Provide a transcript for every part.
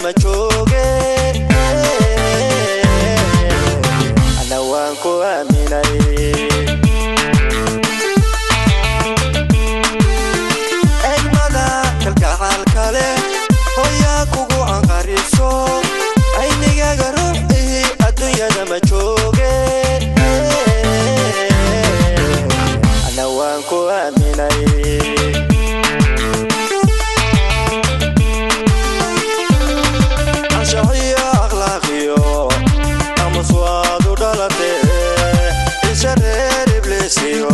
Ma jooge, ana waan ku aaminay. Egmada kalgacaalka leh hooyaa kugu anqariso, aynigaaga ruux ihi adduunyada ma jooge, ana waan ku aaminay. Anshaxiyo akhlaaqiyo aamus waad u dhalatee, isha reer ibliisiyo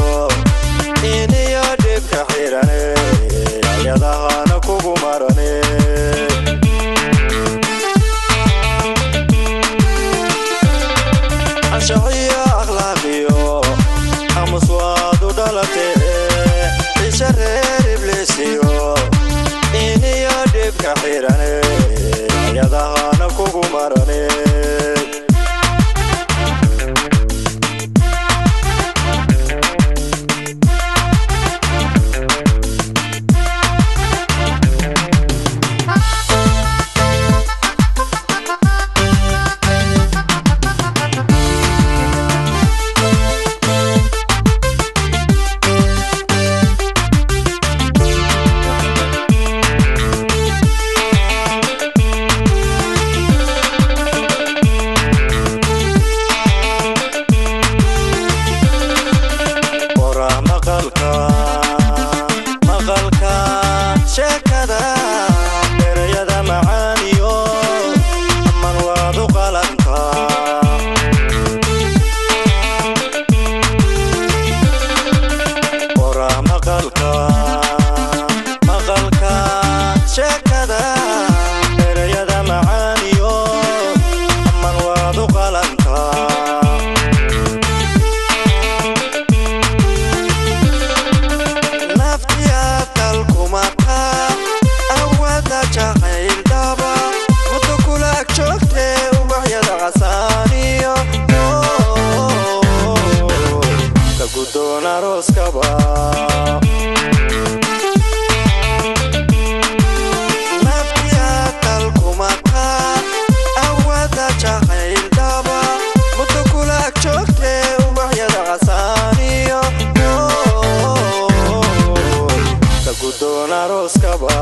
iniyo dhibka xirane, ayadahana kugu marane. Anshaxiyo akhlaaqiyo aamus waad u dhalatee, isha reer ibliisiyo iniyo dhibka xirane, ayadahana kugu marane. Ora maqalka, maqalka sheekada, erayada macaaniyo aman waad u qalantaa. Ora maqalka, maqalka sheekada, erayada macaaniyo aman waad u qalantaa. Naftiya dalkumata awada jacayldhaba muddo kula ag joogtee, ubaxyada casaaniyo ka guddoon arooskaba. Naftiya dalkumata awada jacayldhaba muddo kula ag joogtee, ubaxyada casaaniyo ka guddoon arooskaba.